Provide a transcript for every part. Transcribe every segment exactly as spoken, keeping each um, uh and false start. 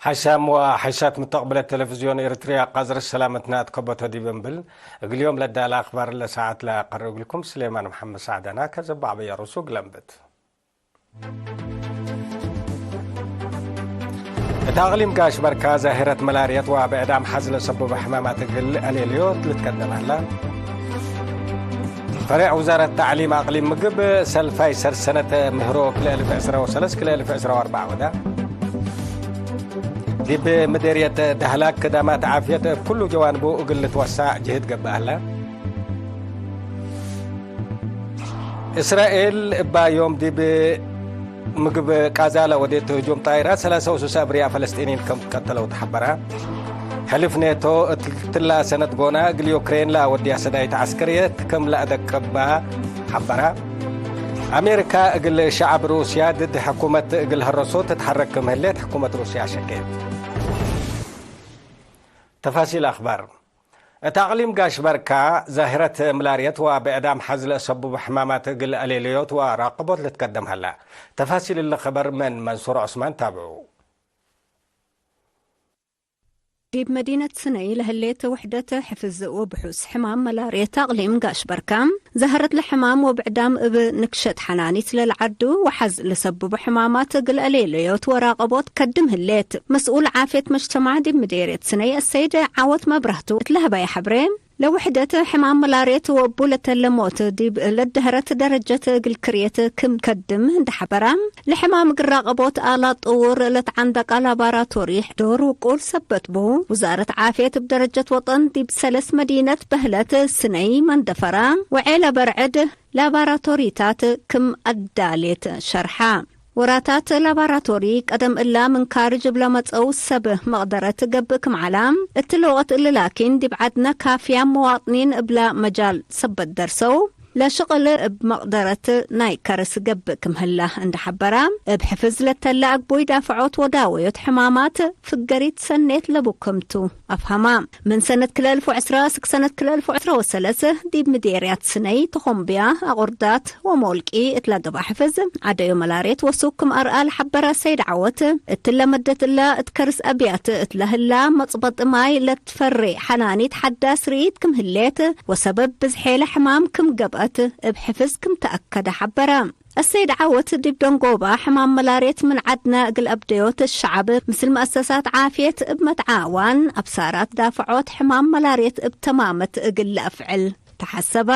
ሐሳም ወሐሳት ምተቅብለት ቴሌቪዝዮን ኤረትርያ፣ ቃዝር ሰላመትና እት ከቦቶ ዲብ እንብል፣ እግል ዮም ለዳለ አክባር ለሰዓት ለአቀርብ እግልኩም ስሌማን መሐመድ ሳዕዳና። ከዘ በዐበየ ርሱግ ለንብት። እት አቅሊም ጋሽ በርካ ዛሂረት መላርየት ወብዕዳም ሐዝ ለሰቡበ ሕማማት እግል አሌልዮት ልትቀደም ሀላ። ፈሬዕ ውዛረት ተዕሊም አቅሊም ምግብ ሰልፋይ ሰር ሰነት ምህሮ ክልኤ እልፍ ዕስራ ወሰለስ ክልኤ እልፍ ዕስራ ወአርበዕ ወዳ። ዲብ ምዴርየት ደህላክ ክዳማት ዓፍየት እብ ኩሉ ጀዋንቡ እግል ልትወሳዕ ጅህድ ገብእ ሀላ። እስራኤል እባ ዮም ዲብ ምግብ ቃዛ ለወዴት ህጁም ጣይራት ሰላሳ ወሱስ አብርያ ፈለስጢኒን ከም ቀተለው ተሐበረ። ሕልፍ ኔቶ እትላ ሰነት ጎና እግል ዩክሬን ለወድያ ሰዳይት ዐስከርየት ከም ለአደቅባ ሐበረ። አሜሪካ እግል ሸዐብ ሩስያ ድድ ሕኩመት እግል ሀረሶ ትትሐረክ ክም ህሌት ሕኩመት ሩስያ ሸኬት። ተፋሲል አክባር። እት አቅሊም ጋሽ በርካ ዛህረት ምላርየት ወብዕዳም ሐዝ ለአሰቡቡ ሕማማት እግል አሌልዮት ወራቅቦት ልትቀደም ሀላ። ተፋሲል እሊ ኸበር ምን መንሱር ዑስማን ታብዑ። ዲብ መዲነት ስነይ ለህሌት ውሕደት ሕፍዝ ወብሑስ ሕማም መላርየት አቅሊም ጋሽ በርካ፣ ዛህረት ለሕማም ወብዕዳም እብ ንክሸት ሐናኒት ለለዐዱ ወሐዝ ለሰቡቡ ሕማማት እግል አሌልዮት ወራቅቦት ከድም ህሌት። መስኡል ዓፍየት መጅተማዕ ዲብ ምዴርየት ስነይ አሰይድ ዓወት መብራህቱ እት ለሀበየ ሐብሬ፣ ለውሕደት ሕማም መላርየት ወእቡ ለተለ ሞት ዲብ ለደህረት ደረጀት እግል ክርየት ክም ከድም እንደ ሐበራ፣ ለሕማም እግል ራቅቦት አላት ጥውር ለትዓንደቃ ላባራቶሪ ዶር ውቁል ሰበት ቡ። ውዛረት ዓፍየት እብ ደረጀት ወጠን ዲብ ሰለስ መዲነት በህለት ስነይ መንደፈራ ወዔለ በርዕድ ላባራቶሪታት ክም አዳሌት ሸርሐ። ወራታት ላባራቶሪ ቀደም እላ ምን ካርጅ እብ ለመጸው ሰብ መቅደረት ገብእ ክም ዐላ፣ እትሊ ወቅት እሊ ላኪን ዲብ ዐድነ ካፍያም መዋጥኒን እብላ መጃል ሰበት ደርሰው፣ ለሽቅል እብ መቅደረት ናይ ከርስ ገብእ ክም ህላ እንደ ሐበራ፣ እብ ሕፍዝ ለተለ አግቡይ ዳፍዖት ወዳወዮት ሕማማት ፍገሪት ሰኔት ለቡ ክምቱ። አፍሀማ። ምን ሰነት ክልኤ እልፍ ወዕስራ እስክ ሰነት ክልኤ እልፍ ወዕስራ ወሰለስ ዲብ ምዴርያት ስነይ ተኾምብያ፣ አቁርዳት ወሞልቂ እት ለገብአ ሕፍዝ ዐደዮ መላርየት ወሱክ ክም አርአ ለሐበረ ሰይድ ዐወት፣ እትለ መደት እላ እት ከርስ አብያት እት ለህላ መጽበጥ ማይ ለትፈሬ ሐናኒት ሐዳስ ርኢት ክም ህሌት ወሰበብ ብዝሔ ለሕማም ክም ገብአት እብ ሕፍዝ ክም ተአከደ ሐበረ። አሰይድ ዐወት ዲብ ደንጎባ ሕማም መላርየት ምን ዐድነ እግል አብደዮት ሸዐብ ምስል መአሰሳት ዓፍየት እብ መትዓዋን አብሳራት ዳፍዖት ሕማም መላርየት እብ ተማመት እግል ለአፍዕል ተሐሰበ።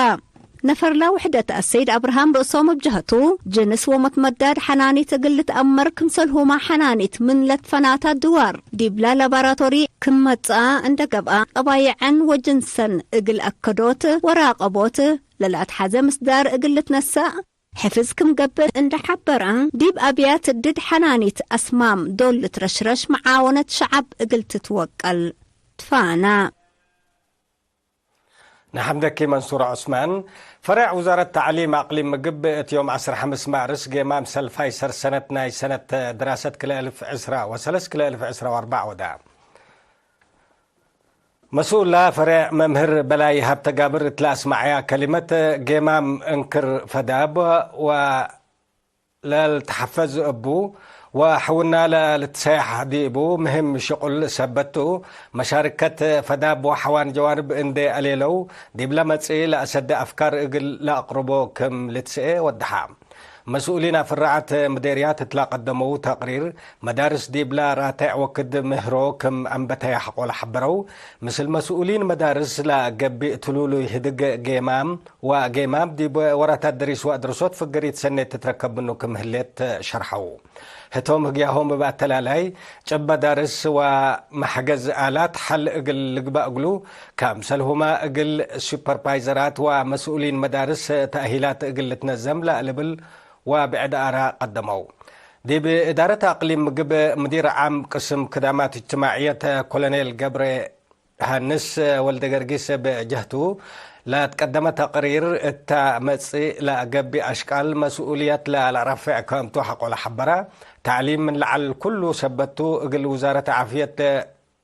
ነፈርለ ውሕደት አሰይድ አብርሃም ብእሶም እብ ጀሀቱ፣ ጅንስ ወመትመዳድ ሐናኒት እግል ልትአመር ክምሰልሁመ ሐናኒት ምን ለትፈናታ ድዋር ዲብላ ላባራቶሪ ክም መጽአ እንደ ገብአ፣ ጠባይዐን ወጅንሰን እግል አከዶት ወራቀቦት ለለአትሐዘ ምስዳር እግል ልትነሰእ፣ ሕፍዝ ክም ገብእ እንደ ሐበረ፣ ዲብ አብያት ድድ ሐናኒት አስማም ዶል ልትረሽረሽ መዓወነት ሸዐብ እግል ትትወቀል ትፋና። ነሐምደኪ መንሱር ዑስማን። ፈሬዕ ውዛረት ተዕሊም አቅሊም ምግብ እት ዮም ዐስር ሐምስ ማርስ ጌማም ሰልፋይ ሰር ሰነት ናይ ሰነት ድራሰት ክልኤ እልፍ ዕስራ ወሰለስ ክልኤ እልፍ ዕስራ ወአርበዕ ወዳ። መስኡላ ፈሬዕ መምህር በላይ ሀብተ ጋብር እት ለአስመዐያ ከሊመት፣ ጌማም እንክር ፈዳብ ወለልትሐፈዝ እቡ ወሕውና ለልትሰያሕ ዲቡ ምህም ሽቁል ሰበት ቱ። መሻርከት ፈዳብ ወሐዋን ጀዋንብ እንዴ አሌለው፣ ዲብለ መጽኢ ለአሰደ አፍካር እግል ለአቅርቦ ክም ልትስኤ ወደሐ። መስኡሊን አፍራዐት ምዴርያት እትላ ቀደመው ተቅሪር፣ መዳርስ ዲብላ ራቴዕ ወክድ ምህሮ ክም አንበተየ ሐቆለ ሐበረው። ምስል መስኡሊን መዳርስ ለገብእ ትሉሉይ ህድግ ጌማም ወጌማም ዲብ ወራታት ደሪስ ወአድርሶት ፍገሪት ሰኔት ትትረከብ ምኑ ክም ህሌት ሸርሐው። ህቶም ህግያሆም እብ አተላላይ ጭብ መዳርስ ወመሕገዝ አላት ሐል እግል ልግበእ እግሉ፣ ከምሰልሁመ እግል ሱፐርቫይዘራት ወመስኡሊን መዳርስ ተእሂላት እግል ልትነዘም ለልብል ወብዕድ አራ ቀደመው። ዲብ እዳረት አቅሊም ምግብ ምዲር ዓም ቅስም ክዳማት እጅትማዕየት ኮሎኔል ገብረ ዮሐንስ ወልደገርጊስ እብ ጀህቱ ለትቀደመ ተቅሪር፣ እተ መጽእ ለገብእ አሽቃል መስኡልየት ለለረፍዕ ከምቱ ሐቆለ ሐበረ። ተዕሊም ምን ለዐል ኩሉ ሰበት ቱ፣ እግል ውዛረት ዓፍየት፣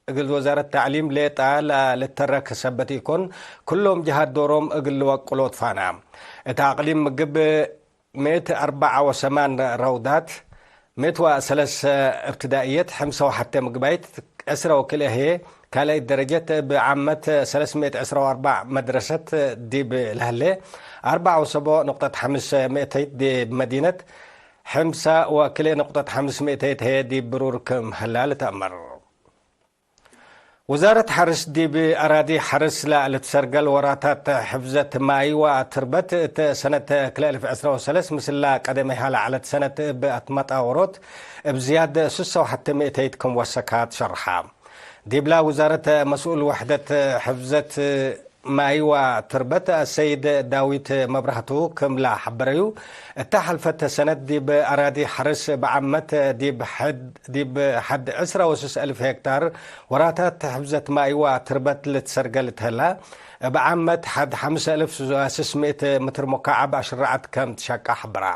እግል ወዛረት ተዕሊም ሌጣ ለልተረክ ሰበት ኢኮን፣ ኩሎም ጀሃት ዶሮም እግል ልወቅሎ ትፋና። እት አቅሊም ምግብ ምእት አርበዓ ወሰማን ረውዳት፣ ምእት ወሰለስ እብትዳእየት፣ ሕምሰ ወሐቴ ምግባይት፣ ዕስረ ወክልኤ ህዬ ካልኣይት ደረጀት፣ እብ ዓመት ሰለስ ምእት ዕስረ ወአርበዕ መድረሰት ዲብ ለህሌ፣ አርበዕ ወሰቦ ንቁጠት ሐምስ ምእተይት ዲብ መዲነት፣ ሕምሰ ወክልኤ ንቁጠት ሐምስ ምእተይት ህዬ ዲብ ብሩር ክም ሀላ ልትአመር። ውዛረት ሐርስ ዲብ አራዲ ሐርስ ለልትሰርገል ወራታት ሕፍዘት ማይ ወትርበት እት ሰነት ክልኤ አልፍ ዕስረ ወሰለስ ምስላ ቀደመይሃ ለዐለት ሰነት እብ አትመጣወሮት እብ ዝያድ ስሰ ወሐቴ ምእተይት ክም ወሰካት ሸርሐ። ዲብላ ውዛረት መስኡል ወሕደት ሕፍዘት ማይ ወትርበት አሰይድ ዳዊት መብራህቱ ክም ለሐበረዩ፣ እተ ሐልፈት ሰነት ዲብ አራዲ ሐርስ እብ ዓመት ዲብ ሐድ ዲብ ሐድ ዕስረ ወስስ አልፍ ሄክታር ወራታት ሕፍዘት ማይ ወትርበት ልትሰርገል እት ህላ፣ እብ ዓመት ሐድ ሐምስ አልፍ ወስስ ምእት ምትር ሙካዐብ አሽረዐት ከም ትሸቃ ሐበራ።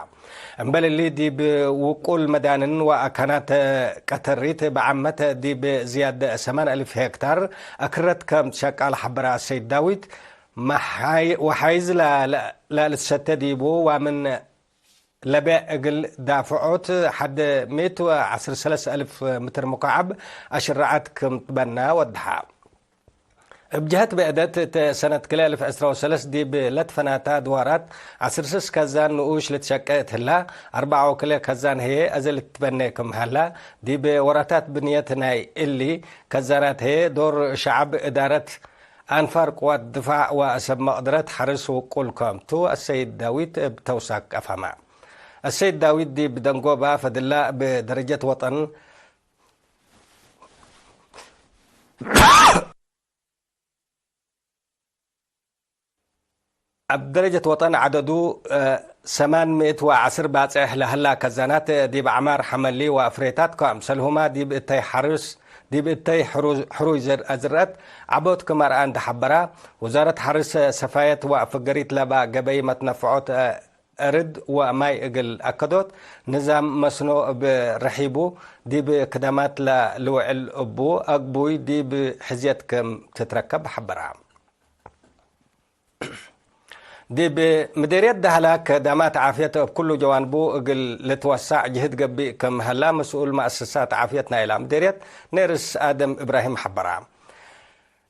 እምበል እሊ፣ ዲብ ውቁል መዳንን ወአካናት ቀተሪት እብ ዓመት ዲብ ዝያድ ሰማን አልፍ ሄክታር አክረት ከም ትሸቃ ለሐበረ አሰይድ ዳዊት፣ መሓይ-፣ ወሓይዝ ለ-፣ ለ-፣ ለልትሰተ ዲቡ ዋምን ለቤዕ እግል ዳፍዖት ሐድ ምእት ወዐስር ሰለስ አልፍ ምትር ሙካዐብ አሽረዐት ክም ትበና ወድሐ። እብ ጀሀት ብዕደት፣ እት ሰነት ክልኤ አልፍ ዕስረ ወሰለስ ዲብ ለትፈናተ አድዋራት ዐስር ስስ ከዛን ንኡሽ ልትሸቄ እት ህላ፣ አርበዕ ወክልኤ ከዛን ህዬ አዜ ልትበኔ ክም ሀላ፣ ዲብ ወራታት ብንየት ናይ እሊ ከዛናት ህዬ ዶር ሸዐብ፣ እዳረት አንፋር፣ ቅዋት ድፋዕ ወሰብ መቅድረት ሐርስ ውቁል ከም ቱ አሰይድ ዳዊት እብ ተውሳክ አፋማ። አሰይድ ዳዊት ዲብ ደንጎባ ፈድላ እብ ደረጀት ወጠን እብ ደረጀት ወጠን ዐደዱ፣ እ፣ ሰማን ምእት ወዐስር ባጽሕ ለሀላ ከዛናት፣ ዲብ ዐማር ሐመሊ ወአፍሬታት ከአምሰልሁማ ዲብ እተይ ሐርስ፣ ዲብ እተይ ሕሩ-፣ ሕሩይ ዝር-፣ ዝርአት ዐቦት ክም አርአ እንዴ ሐበራ፣ ውዛረት ሐርስ ሰፋየት ወአፍገሪት ለባ ገበይ መትነፍዖት፣ እ፣ እርድ ወማይ እግል አከዶት፣ ንዛም መስኖ እብ ርሒቡ ዲብ ክደማት ለልውዕል እቡ፣ አግቡይ ዲብ ሕዝየት ክም ትትረከብ ሐበራ። ዲብ ምዴርየት ደህላክ ከዳማት ዓፍየት እብ ኩሉ ጀዋንቡ እግል ልትወሳዕ ጅህድ ገብእ ክም ሀላ መስኡል መአሰሳት ዓፍየት ናይላ ምዴርየት ኔርስ አደም እብራሂም ሐበራ።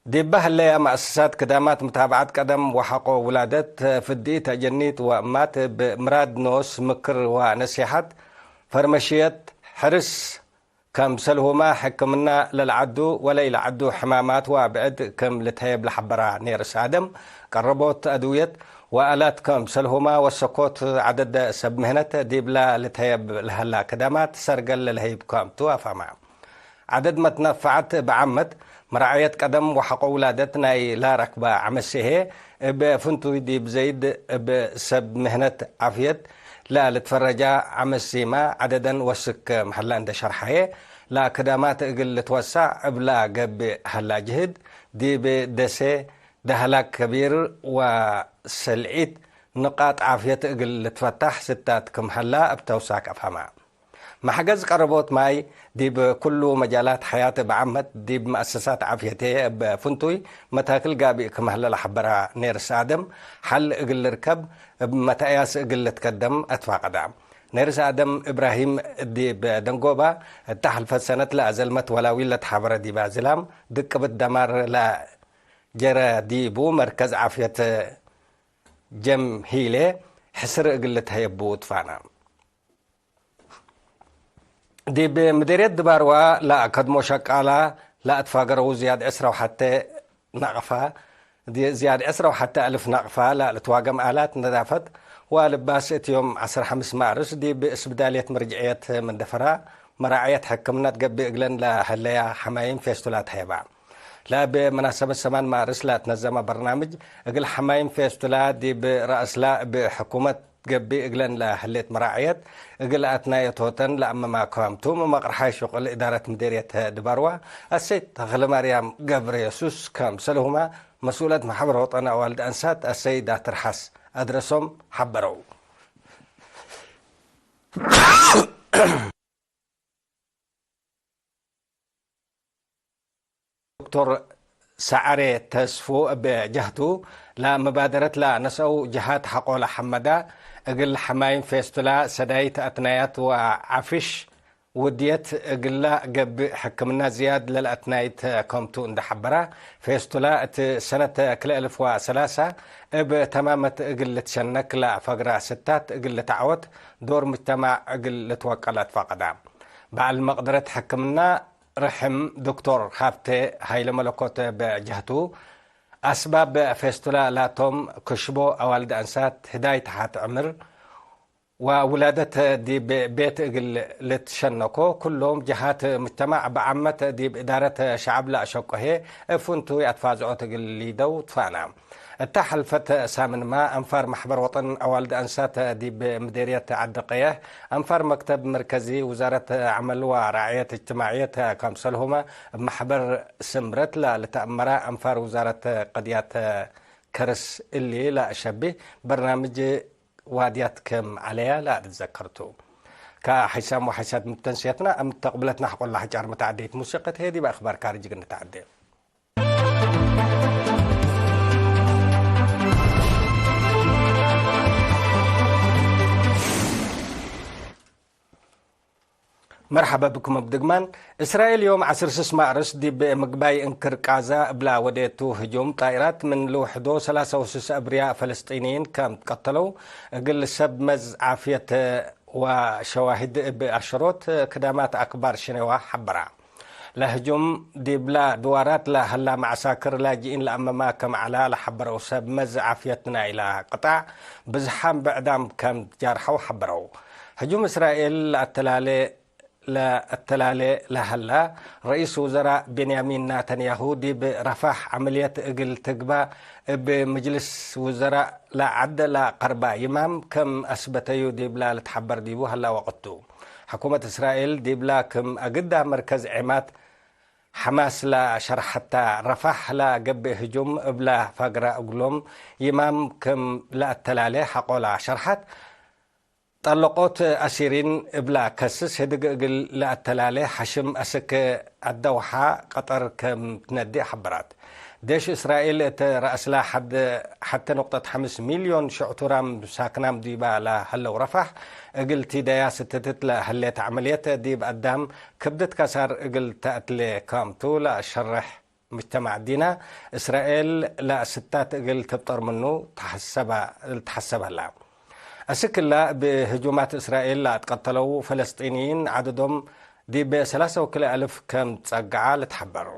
ዲበ ህለያ መአሰሳት ክዳማት ምታብዐት ቀደም ወሐቆ ውላደት፣ ፍድኢት አጀኒት ወእማት እብ ምራድ ኖስ ምክር ወነሲሐት፣ ፈርመሽየት ሕርስ፣ ከምሰልሁመ ሕክምና ለለዐዱ ወለኢለዐዱ ሕማማት ወብዕድ ክም ልትሀየብ ለሐበራ ኔርስ አደም፣ ቀረቦት አድውየት ወአላት ከምሰልሁመ ወሰኮት ዐደድ ሰብ ምህነት ዲብላ ልትሀየብ ለሀላ ክዳማት ሰርገል ለልሀይብ ከምቱ አፋማ። ዐደድ መትነፈዐት እብ ዓመት መራዕየት ቀደም ወሐቆ ውላደት ናይ ላረክበ ዐመሴ ህዬ፣ እብ ፍንቱይ ዲብ ዘይድ እብ ሰብ ምህነት ዓፍየት ለልትፈረጃ ዐመሲመ ዐደደን ወስክ ምህላ እንዴ ሸርሐየ፣ ለክዳማት እግል ልትወሳዕ እብላ ገብእ ሀላ ጅህድ፣ ዲብ ደሴ ደህላክ ከቢር ወሰልዒት ንቃጥ ዓፍየት እግል ልትፈታሕ ስታት ክም ሀላ እብ ተውሳክ አፋማ። መሕገዝ ቀረቦት ማይ ዲብ ኩሉ መጃላት ሐያት እብ ዓመት ዲብ መአሰሳት ዓፍየት እብ ፍንቱይ መታክል ጋብእ ክም ሀለ ለሐበራ ኔርስ አደም፣ ሐል እግል ልርከብ እብ መትአያስ እግል ልትከደም አትፋቀዳ። ኔርስ አደም እብራሂም ዲብ ደንጎባ እተ ሐልፈት ሰነት ለአዘልመት ወላዊን ለትሓበረ ዲበ ዝላም ድቅብት ደማር ለጀረ ዲቡ መርከዝ ዓፍየት ጀምሂሌ ሕስር እግል ልትሀየቡ ትፋና። ዲብ ምዴርየት ድባርዋ ለአከድሞ ሸቃላ ለአትፋገረዉ ዝያድ ዕስረ ወሐቴ ነቅፋ፣ ዝያድ ዕስረ ወሐቴ አልፍ ነቅፋ ለልትዋገም አላት ነዳፈት ወልባስ እት ዮም ዐስር ሐምስ ማርስ ዲብ እስብዳልየት መርጅዕየት መንደፈራ መራዕየት ሕክምናት ገብእ እግለን ለሀለያ ሐማይም ፌስቱላ ተሀየባ። ለእብ መናሰበት ሰማን ማርስ ለአትነዘመ በርናምጅ እግል ሐማይም ፌስቱላ ዲብ ረአስላ እብ ሕኩመት ገብእ እግለን ለህሌት መራዕየት እግል አትናየቶተን ለአመማ ክራምቱ መቅርሓይ ሽቁል እዳረት ምዴርየት ድባርዋ አሰይድ ተክለማርያም ገብረየሱስ ከምሰልሁማ መስኡለት መሕበር ወጠን አዋልድ አንሳት አሰይዳ ትርሓስ አድረሶም ሐበረው። ዶክቶር ሰዓሬ ተስፉ እብ ጀህቱ፣ ለመባደረት ለነስአው ጀሃት ሐቆለ ሐመዳ፣ እግል ሐማይም ፌስቱላ ሰዳይት አትናያት ወዓፍሽ ውድየት እግላ ገብእ ሕክምና ዝያድ ለለአትናይት ከምቱ እንደ ሐበራ፣ ፌስቱላ እት ሰነት ክልኤ እልፍ ወሰላሳ እብ ተማመት እግል ልትሸነክ ለፈግራ ስታት እግል ልትዓወት ዶር ሙጅተማዕ እግል ልትወቀል አትፋቀዳ። በዐል መቅደረት ሕክምና ርሕም ዶክቶር ሀብቴ ሀይለመለኮት በጀህቱ፣ አስባብ ፌስቱላ ላቶም ክሽቦ አዋልድ አንሳት፣ ህዳይ ተሓት ዕምር፣ ወውላደት ዲብ ቤት እግል ልትሸነኮ፣ ኩሎም ጀሃት ሙጅተማዕ በዓመት ዲብ እዳረት ሸዐብ ለአሸቆ ህዬ፣ እብ ፍንቱይ አትፋዝዖት እግል ሊደው ትፋና። እተ ሐልፈት ሳምንማ፣ አንፋር መሕበር ወጠን አዋልድ አንሳት ዲብ ምዴርየት ዐዲ ቀየሕ፣ አንፋር መክተብ መርከዚ ውዛረት ዐመል ወራዕየት እጅትማዕየት ከምሰልሁመ፣ እብ መሕበር ስምረት ለልትአመራ አንፋር ውዛረት ቅድያት ከርስ እሊ ለአሸብህ በርናምጅ ዋድያት ክም ዐለያ ለአትዘከር ቱ። ከሐይሳም ወሐይሳት ምተንስየትና እም ተቅብለትና ሐቆላ ሐጫር መተዓደይት ሙሲቀት ህዬ ዲብ አክባር ካርጅግ እንተዓዴ። መርሐበ ብኩም እብ ድግማን። እስራኤል ዮም ዐስር ስስ ማርስ ዲብ ምግባይ እንክር ቃዛ እብላ ወዴቱ ህጁም ጣኢራት ምን ልውሕዶ ሰላሳ ወስስ አብርያ ፈለስጢንይን ከም ትቀተለው እግል ሰብ መዝ ዓፍየት ወሸዋሂድ እብ አሸሮት ክዳማት አክባር ሽኔዋ ሐበራ። ለህጁም ዲብላ ድዋራት ለሀላ መዐሳክር ላጅኢን ለአመማ ከም ዐላ ለሐበረው ሰብ መዝ ዓፍየት ናይላ ቅጣዕ ብዝሓም ብዕዳም ከም ትጃርሐው ሐበረው። ህጁም እስራኤል ለአተላሌ ለአተላሌ ለሀላ፣ ረኢስ ውዘራእ ቤንያሚን ናተንያሁ ዲብ ረፋሕ ዐመልየት እግል ትግባእ እብ ምጅልስ ውዘራእ ለዐድ ለቀርባ ይማም ከም አስበተዩ ዲብላ ልትሐበር ዲቡ ሀላ ወቅት ቱ። ሕኩመት እስራኤል ዲብላ ክም አግዳ መርከዝ ዔማት ሐማስ ለሸርሐታ፣ ረፋሕ ለገብእ ህጁም እብላ ፋግራ እግሎም ይማም ክም ለአተላሌ ሐቆላ ሸርሐት። ጠለቆት አሲሪን እብላ ከስስ ህድግ እግል ለአተላሌ ሐሽም አስክ አደውሓ ቀጠር ከም ትነዴ ሐበራት። ዴሽ እስራኤል እት ረአስላ ሐድ ሐቴ ኑቅጠት ሐምስ ሚልዮን ሽዕቱራም ሳክናም ዲባ ለሀለው ረፋሕ እግል ቲደያ ስትትት ለህሌት ዐመልየት ዲብ አዳም ክብደት ከሳር እግል ተአትሌ ካምቱ ለአሸርሕ። ምጅተማዕ ዲና፣ እስራኤል ለስታት እግል ትብጠር ምኑ ተሐሰበ፣ ልትሐሰብ ሀላ። አስክ እላ፣ እብ ህጁማት እስራኤል ለአትቀተለው ፈለስጢንይን ዐደዶም ዲብ ሰላሳ ወክልኤ አልፍ ከም ትጸግዐ ልትሐበር።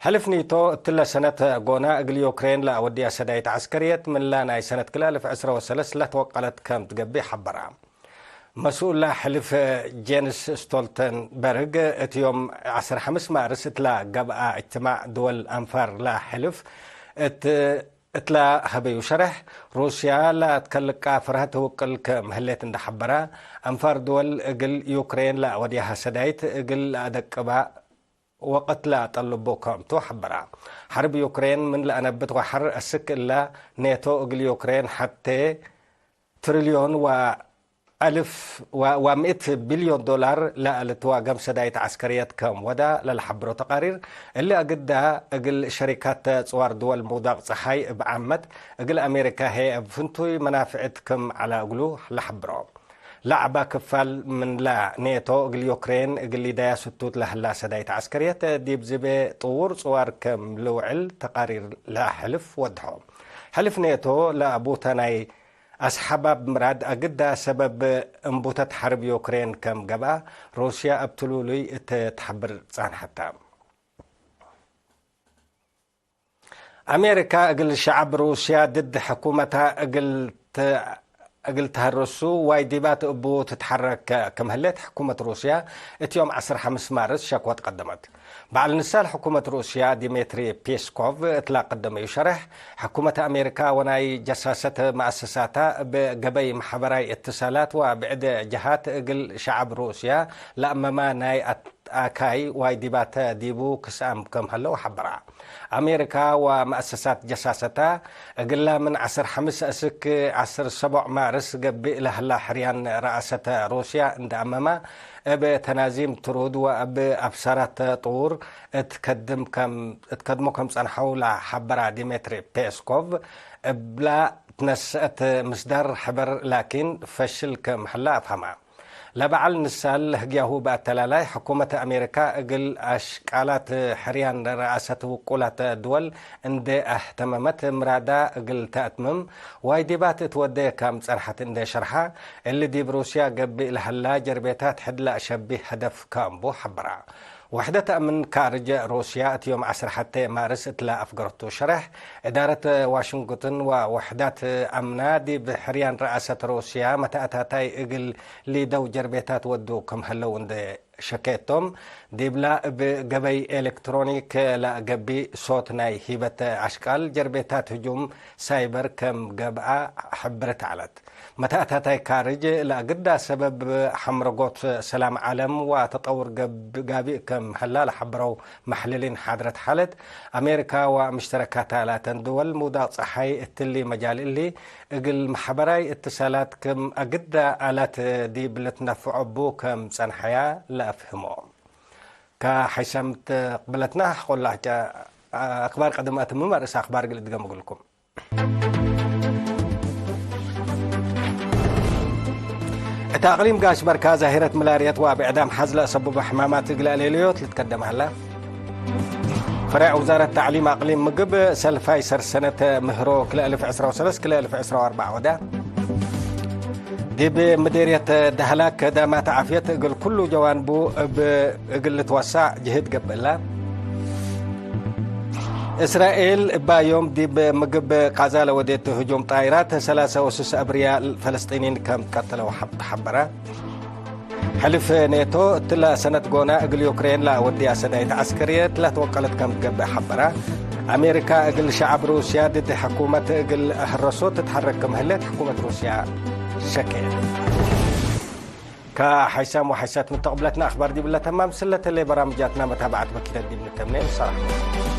ሕልፍ ኔቶ እትለ ሰነት ጎና እግል ዩክሬን ለአወድያ ሰዳይት ዐስከርየት ምንላ ናይ ሰነት ክልኤ አልፍ ዕስረ ወሰለስ ለትወቀለት ከም ትገብእ ሐበራ። መስኡላ ሕልፍ ጄንስ ስቶልተንበርግ እት ዮም ዐስር ሐምስ ማርስ እትላ ገብአ እጅትማዕ ድወል አንፋር ለሕልፍ እት፣ እትላ ሀበዩ ሸረሕ፣ ሩስያ ለትከልቃ ፍርሀት ትውቅል ክም ህሌት እንደ ሐበራ፣ አንፋር ድወል እግል ዩክሬን ለአወድያሃ ሰዳይት እግል ለአደቅባ ወቅት ለአጠልቦ ከምቱ ሐበራ። ሐርብ ዩክሬን ምን ለአነብት ወሐር አስክ እለ፣ ኔቶ እግል ዩክሬን ሐቴ ትሪልዮን ወአልፍ ወ-፣ ወምእት ቢልዮን ዶላር ለልትዋገም ሰዳይት ዐስከርየት ከም ወዳ ለለሐብሮ ተቃሪር፣ እሊ አግዳ እግል ሸሪካት ጽዋር ድወል ምውዳቅ ጸሓይ እብ ዓመት፣ እግል አሜሪካ ህዬ እብ ፍንቱይ መናፍዕት ክም ዐለ እግሉ ለሐብሮ። ለዐባ ክፋል ምንላ ኔቶ እግል ዩክሬን እግል ሊዳያ ስቱት ለህላ ሰዳይት ዐስከርየት ዲብ ዝቤ ጥዉር ጽዋር ከም ልውዕል ተቃሪር ለሕልፍ ወድሖ። ሕልፍ ኔቶ ለአቡተ ናይ አስሓባብ ምራድ አግዳ ሰበብ እንቡተት ሐርብ ዩክሬን ከም ገብአ ሩስያ እብ ትሉሉይ እት ተሐብር ጻንሐተ። አሜሪካ እግል ሸዐብ ሩስያ ድድ ሕኩመታ እግል ተ-፣ እግል ተሀርሱ ዋይዲባት እቡ ትትሐረክ ክም ህሌት ሕኩመት ሩስያ እት ዮም ዐስር ሐምስ ማርስ ሸክወት ቀደመት። በዐል ንሳል ሕኩመት ሩስያ ዲሜትሪ ፔስኮቭ እትላ ቀደመዩ ሸርሕ፣ ሕኩመት አሜሪካ ወናይ ጀሳሰት መአሰሳታ እብ ገበይ መሐበራይ እትሳላት ወብዕድ ጀሃት እግል ሸዐብ ሩስያ ለአመማ ናይ አት-፣ አካይ ዋይዲባተ ዲቡ ክስአም ክም ሀለው ሐበራ። አሜሪካ ወመአሰሳት ጀሳሰታ፣ እግላ ምን ዐስር ሐምስ እስክ ዐስር ሰቦዕ ማርስ ገብእ ለህላ ሕርያን ረአሰተ ሩስያ እንደ አመማ፣ እብ ተናዚም ትሩድ ወእብ አብሳራት ጥዉር እት ከድም ከም፣ እት ከድሞ ከም ጸንሐው ለሐበራ ዲሜትሪ ፔስኮቭ፣ እብላ ትነሰአት ምስዳር ሕበር ላኪን ፈሽል ክም ሀላ አፍሀማ። ለበዐል ንሳል ህግያሁ በአተላላይ፣ ሕኩመት አሜሪካ እግል አሽቃላት ሕርያን ረአሰት ውቁላት ድወል እንዴ አህተመመት፣ ምራዳ እግል ተአትምም ዋጅባት እት ወዴ ከም ጸንሐት እንዴ ሸርሐ፣ እሊ ዲብ ሩስያ ገብእ ለሀላ ጀርቤታት ሕድ ለአሸብህ ሀደፍ ከእንቡ ሐበራ። ወሕደት አምን ካርጅ ሩስያ እት ዮም ዐስር ሐቴ ማርስ እትለ አፍገረቱ ሸረሕ፣ እዳረት ዋሽንግቶን ወወሕዳት አምና ዲብ ሕርያን ረአሰት ሩስያ መተአታታይ እግል ሊደው ጀርቤታት ወዱ ክም ሀለው እንዴ ሸኬቶም፣ ዲብላ እብ ገበይ ኤሌክትሮኒክ ለገብእ ሶት ናይ ሂበት አሽቃል ጀርቤታት ህጁም ሳይበር ከም ገብአ ሐብርት ዐለት። መተአታታይ ካርጅ ለአግዳ ሰበብ ሐምረጎት ሰላም ዐለም ወተጠውር ገብ-፣ ጋቢእ ከም ሀላ ለሐብረው መሕልሊን ሓድረት ሓለት፣ አሜሪካ ወምሽተረካታ ላተን ድወል ምውዳቅ ጸሓይ እትሊ መጃል እሊ፣ እግል መሐበራይ እትሳላት ክም አግዳ አላት ዲብ ልትነፈዖ እቡ ከም ጸንሐያ ለአፍህሞ። ከሐይሰም ትቅብለትና፣ ቆላ አክባር ቀደም አትምም አርእስ አክባር እግል እድገም እግልኩም። እት አቅሊም ጋሽ በርካ ዛሂረት ምላርየት ወአብ ዕዳም ሐዝ ለአሰቡበ ሕማማት እግል አሌልዮት ልትከደም ሀላ። ፈሬዕ ውዛረት ተዕሊም አቅሊም ምግብ ሰልፋይ ሰርሰነት ምህሮ ክልኤ አልፍ ዕስራ ወሰለስ ክልኤ አልፍ ዕስራ ወአርበዕ ወደ። ዲብ ምዴርየት ደህላክ ዳማት ዓፍየት እግል ኩሉ ጀዋንቡ እብ እግል ልትወሳዕ ጅህድ ገብእላ። እስራኤል እባ ዮም ዲብ ምግብ ቃዛ ለወዴት ህጁም ጣይራት ሰላሳ ወስስ አብርያ ፈለስጢኒን ከም ትቀተለው ሐብ-፣ ተሐበረ። ሕልፍ ኔቶ እትለ ሰነት ጎና እግል ዩክሬን ለአወድያ ሰዳይት ዐስከርየት ለትወቀለት ከም ትገብእ ሐበረ። አሜሪካ እግል ሸዐብ ሩስያ ድድ ሕኩመት እግል ህረሶ ትትሐረክ ክም ህሌት ሕኩመት ሩስያ ሸኬ። ከሐይሳም ወሐይሳት ምተቅብለትና አክባር ዲብለ ተማም ስለተሌ በራምጃትና መታብዐት በኪተት ዲብ ንተምኔ ሰላም።